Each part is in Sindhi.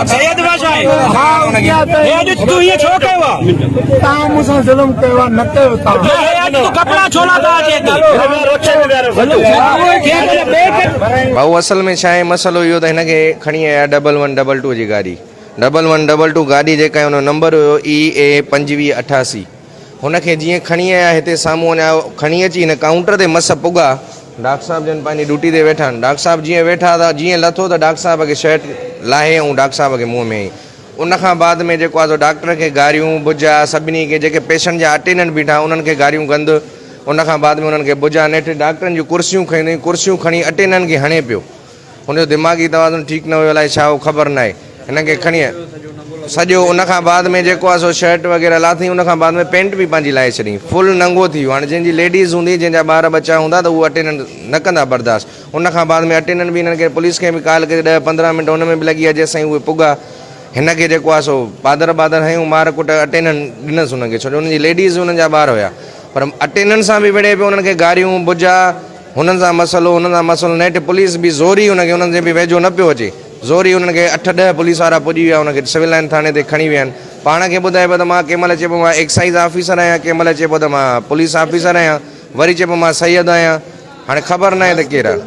سيد بادشاهه هي اڄ تون ائين ڇو ڪيو آ؟ توهان مون سان ظلم ڪيو آ نه ڪيو توهان. هي اڄ تون ڪپڙا ڇو لاٿا اچي هتي؟ ڀائو اصل ۾ ڇا آهي مسئلو اهو ته هن کي کڻي آيا ڊبل ون ڊبل ٽو جي گاڏي ڊبل ون ڊبل ٽو گاڏي جيڪا آهي ان جو نمبر هيو اي اي 25 88 هن کي جيئن کڻي آيا هتي سامهون اڃا کڻي اچي هن ڪائونٽر تي مس پڳا ڊاڪٽر صاحب جن پنهنجي ڊيوٽي تي ويٺا آهن ڊاڪٽر صاحب جيئن ويٺا ته جيئن لٿو ته ڊاڪٽر صاحب کي شرٽ لاهي ۽ ڊاڪٽر صاحب کي منهن ۾ هنئي ان کان بعد ۾ جيڪو آهي سو ڊاڪٽر کي گاريون بجا سڀني کي جيڪي پيشنٽ جا اٽينڊنٽ بيٺا انهن کي گاريون گند ان کان بعد ۾ انهن کي بجا نيٺ ڊاڪٽرن جون ڪرسيون کنيون اٿئي ڪرسيون کڻي اٽينڊنٽ کي هڻي پيو هن جو دماغي توازن ٺيڪ نه هيو الائي ڇا هو خبر ناهي هن کي کڻي سڄو ان کان بعد ۾ جيڪو آهي سو شرٽ وغيره لاٿئي ان کان بعد ۾ پينٽ به پنهنجي لاهي ڇڏيائين فل ننگو ٿي ويو هاڻي جنهن جي ليڊيز هوندي جنهن جا ٻار ٻچا هوندا ته اهو اٽينڊنٽ نه ڪندا برداشت ان کان بعد ۾ اٽينڊنٽ به هنن کي پوليس کي به ڪال ڪئي ڏهه 15 منٽ ان ۾ به لڳي ويا جيسين اهي پڳا هن کي جيڪو آهي سو پادر بادر هنيون مار ڪٽ اٽينڊنٽ ڏنس انهن کي ڇو جو انهن جي ليڊيز انهن جا ٻار هيا پر اٽينڊنٽ سان به وڙهي پيو انهن کي گاريون بجا هنن سان مسئلو هنن سان مسئلو نيٺ پوليس به زوري هن کي انهن جي به ويجهو نه پيو اچي زوري انهن کي اٺ ڏهه پوليس وارا پڄي ويا هن کي سول لائن ٿاڻي تي کڻي ويا آهن پاڻ کي ٻڌائي پيو ته مان ڪنهن مهل چئي پيو مان ايڪسائيز آفيسر آهيان ڪنهن مهل چئي پيو ته مان پوليس آفيسر آهيان وري چئي پيو مان سيد آهيان هاڻي خبر ناهي ته ڪير آهي.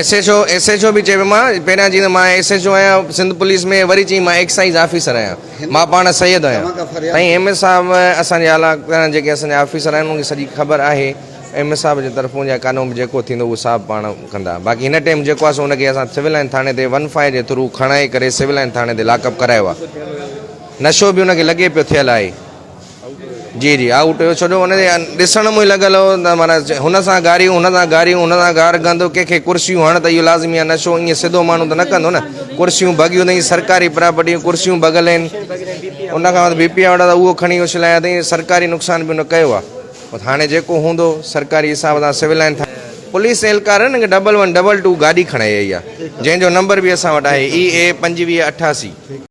S H O S H O به چئي پيو مان پهريان چئي ته مان ايس ايڇ او آهيان سنڌ پوليس ۾ وري چئي مان ايڪسائيز آفيسر آهيان مان پاڻ سيد آهيان سائين ايم ايس صاحب اسان جي اعليٰ جيڪي اسان جا آفيسر آهن انهن کي سڄي خبر آهي ايم ايس صاحب جي طرفون يا قانون به جيڪو ٿيندو اهو صاحب پاڻ ڪندا باقي هن ٽيم جيڪو آهي سو ان کي اسان سول لائن ٿاڻي تي ون فائيو جي ٿرو کڻائي ڪري سول لائن ٿاڻي تي لاڪ اپ ڪرايو آهي نشو به ان کي لڳي پيو ٿيل آهي جي جي آئوٽ هيو ڇو جو ان جي ڏسڻ ۾ لڳل هو ته معنيٰ هن سان گاريون هن سان گاريون هن سان گار گند ڪنهن کي ڪرسيون هڻ ته اهو لازمي آهي نشو ائين سڌو ماڻهو ته نه ڪندو نه ڪرسيون ڀڳيون اٿئي سرڪاري پراپرٽي ڪرسيون ڀڳل آهن ان کان بعد بي پي آ اهو کڻي اڇلايا اٿئي سرڪاري نقصان به هن ڪيو آهي هاڻي جيڪو هوندو سرڪاري حساب سان سول لائن ٿاڻي پوليس اهلڪارن هن کي ڊبل ون ڊبل ٽو گاڏي کڻائي آئي آهي جنهن جو نمبر به اسان وٽ آهي اي اي 25 88.